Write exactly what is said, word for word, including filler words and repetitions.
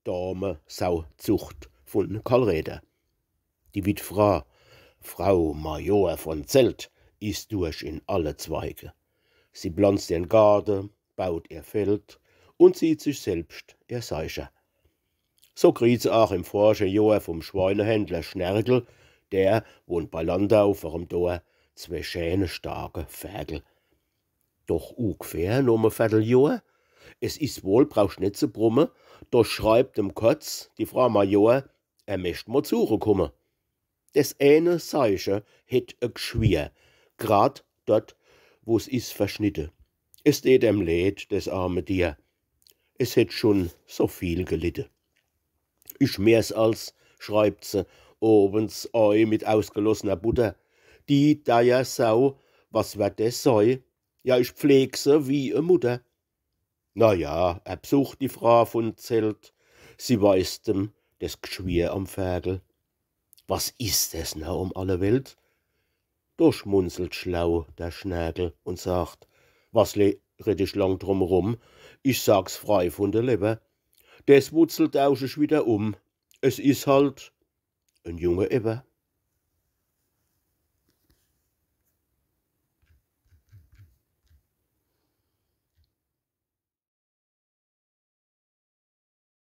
Dame-Sau-Zucht vun Karl Räder. Die Wittfra, Frau Major von Zelt, is durch in alle Zweige. Sie planzt ihrn Garde, baut ihr Feld und zieht sich selbst ihr Seicher. So kriegt se aach im vorige Johr vum Schweinehändler Schnerkel, der wohnt bei Landau vorm Dor, zwee schäne starke Ferkel. Doch ugefähr nom e Verteljohr, es is wohl, brauchst net ze brumme, do schreibt em Kotz die Frau Major, er mecht mo zu re kumme. Des eene Seiche hett e Gschwier, grad dort, wo's is verschnitte. Es deet em leed, des arme Dier. Es hett schun so viel gelitte. Ich mehr's als, schreibt se, owends ei mit ausgelossner Butter. Die deier Sau, was werd des sei? Ja, ich pfleg se wie e Mutter. Na ja, er bsucht die Frau vun Zelt, sie weist em des Gschwier am Ferkel. Was is des na um alle Welt? Do schmunzelt schlau der Schnerkel und sagt: Was le-, red ich lang drum rum? Ich sag's frei vun de Lewwer. Des Wutzel tausch ich wieder um. Es is halt en Junge ewer.